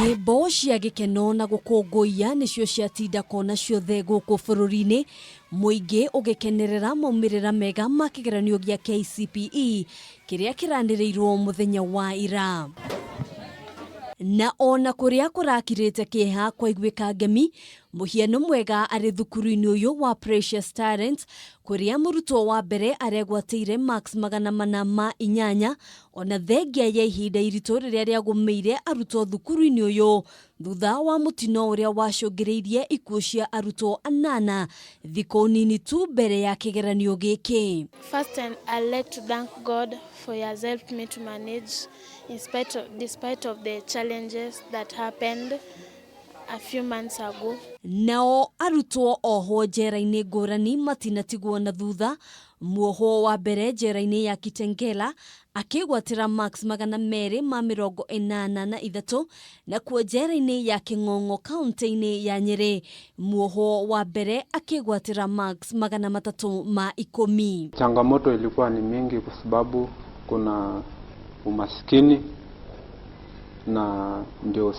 Nyĩmbo cia gĩkeno na gũkũngũiya nĩcio ciatinda kona ciothe gũkũ bũrũri-inĩ, mũingĩ ũgĩkenerera maumĩrĩra mega ma kĩgeranio gĩa KCPE kĩrĩa kĩranĩrĩirwo mũthenya wa ira. Na ona kũrĩa kũrakirĩte kĩeha kwaiguĩka ngemi, mũhiano mwega arĩ thukuru-inĩ ũyũ wa Precious Talent, kũrĩa mũrutwo wa mbere aregwatĩire marks 408, ona thengia ya ihinda iritũ rĩrĩa rĩagũmĩire arutwo thukuru-inĩ ũyũ thutha wa mũtino ũrĩa wacũngĩrĩirie ikuũ cia arutwo anana thikũ nini tu mbere ya kĩgeranio gĩkĩ. First, and I'd like to thank God for He has helped me to manage in spite of, despite of the challenges that happened a few months ago. Nao arutwo ohwo njera-inĩ ngũrani matinatigwo na thutha. Muohwo wa mbere njera-inĩ ya Kitengela akĩgwatĩra marks 283, nakuo njera-inĩ ya Kĩng'ong'o kaunti-inĩ ya Nyĩrĩ muohwo wa mbere akĩgwatĩra marks 310. Changamoto ilikuwa ni mingi kwa sababu kuna umaskini na ndio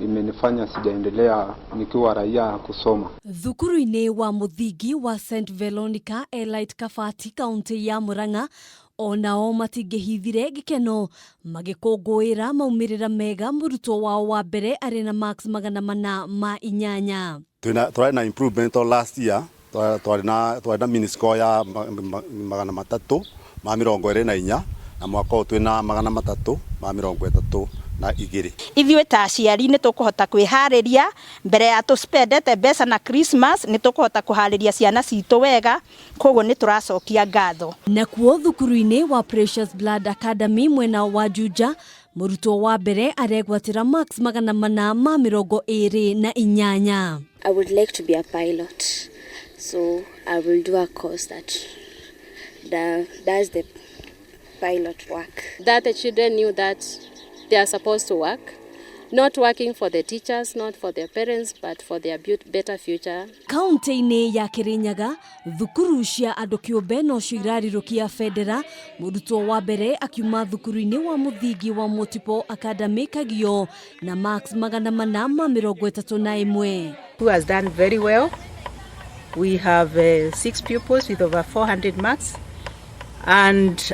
imenifanya sijaendelea nikiwa raia kusoma. Thukuru-inĩ wa mũthingi wa St Veronica Elite Kabati, kaunti ya Murang'a, onao matingĩhithire gĩkeno magĩkũngũĩra maumĩrĩra mega, mũrutwo wao wa mbere arĩ na marks 408. Twina twarĩ na improvement o last year twarĩ na mean score ya 324, na mwaka ũyũ twĩna 332. Ithuĩ ta aciari nĩ tũkũhota kwĩharĩria mbere ya tũspendete mbeca na Christmas, nĩ tũkũhota kũharĩria ciana citũ wega, koguo nĩ tũracokia ngatho. Nakuo thukuru-inĩ wa Precious Blood Academy mwena wa Juja, mũrutwo wa mbere aregwatĩra marks 428. I would like to be a pilot, so I will do a course that does the pilot work. That the children knew that they are supposed to work, not working for the teachers, not for their parents, but for their better future. Kaunti-inĩ ya Kirinyaga, thukuru cia andũ kĩũmbe nocio irarirũkia bendera, mũrutwo wa mbere akiuma thukuru-inĩ wa mũthingi wa Multiple Academy Kagio na marks 431. Who has done very well. We have six pupils with over 400 marks and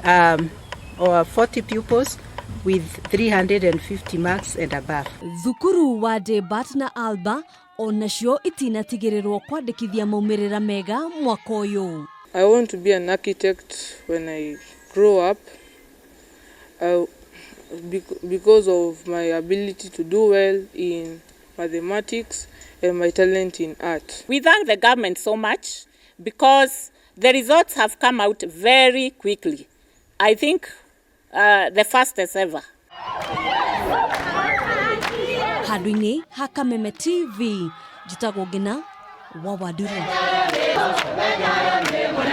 over 40 pupils with 350 marks and above. Thukuru wa Debat na Alba onacio itinatigĩrĩrwo kwandĩkithia maumĩrĩra mega mwaka ũyũ. I want to be an architect when I grow up because of my ability to do well in mathematics and my talent in art. We thank the government so much because the results have come out very quickly. I think the fastest ever. Handũ-inĩ ha Kameme TV, njĩtagwo Ngina wa Wanduru.